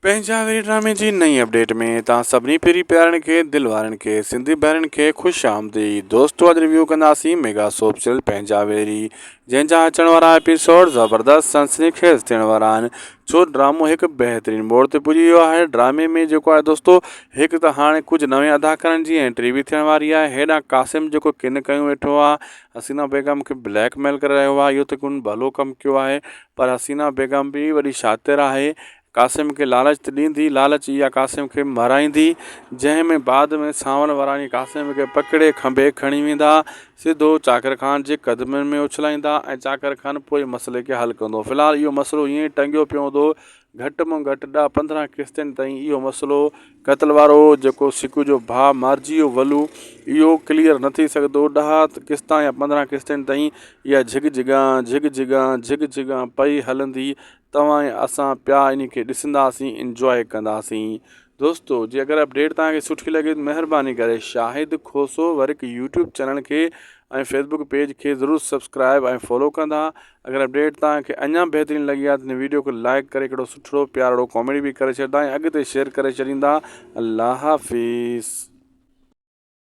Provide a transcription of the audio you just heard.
پنهنجا ويري ڊرامي جي نئين اپڊيٽ ۾ توهان سڀني پري پيارن کي دل وارن کي سنڌي ڀائرن کي خوش آمديد دوستو اڄ ريويو ڪنداسين ميگا سوپ سيريل پنهنجا ويري جنهن جا اچڻ وارا ايپيسوڊ زبردست سنسني خيز ٿيڻ وارا آهن ڇو ڊرامو هڪ بهترين موڙ تي پڄي ويو آهي ڊرامي ۾ جيڪو آهي دوستو هڪ ته هاڻي ڪجهه نوين اداڪارن جي انٽري به ٿيڻ واري آهي هيڏانهن قاسم جيڪو ڪن ڪيون ويٺو آهي حسينا بيگم کي بليڪ ميل ڪري رهيو آهي اهو ته ڪن ڀلو ڪم ڪيو آهي پر حسينا بيگم به وڏي شاطر آهي قاسم کي لالچ ته ڏيندي، لالچ اها قاسم کي مارائيندي، جنهن ۾ بعد ۾ سانول وراڻي قاسم کي پڪڙي کنڀي کڻي ويندا، سڌو چاڪر خان جي قدمن ۾ اڇلائيندا ۽ چاڪر خان پوء مسئلي کي حل ڪندو. في الحال اهو مسئلو ائين ئي ٽنگيو پيو هوندو، گهٽ مان گهٽ ڏهه 15 قسطين تائين اهو مسئلو قتل وارو جيڪو سڪو جو ڀاء مارجي ويو ولو اهو ڪليئر نه ٿي سگهندو ڏهه قسطا يا 15 قسطين تائين اها جهڳ جهڳان جهڳ جهڳان جهڳ جهڳان پئي هلندي توهان ۽ اسان پيا انهي کي ڏسنداسين انجواء ڪنداسين دوستو جي اگر اپڊيٽ توهان کي سٺي لڳي ته مهرباني ڪري Shahid Khoso work YouTube channel کي ۽ فيسبوڪ پيج کي ضرور سبسڪرائب ۽ فالو ڪندا اگر اپڊيٽ توهان کي اڃا بهترين لڳي آهي ته هن ويڊيو کي لائڪ ڪري هڪڙو سٺڙو پيارڙو ڪامينٽ به ڪري ڇڏدا ۽ اڳتي شيئر ڪري ڇڏيندا الله حافظ.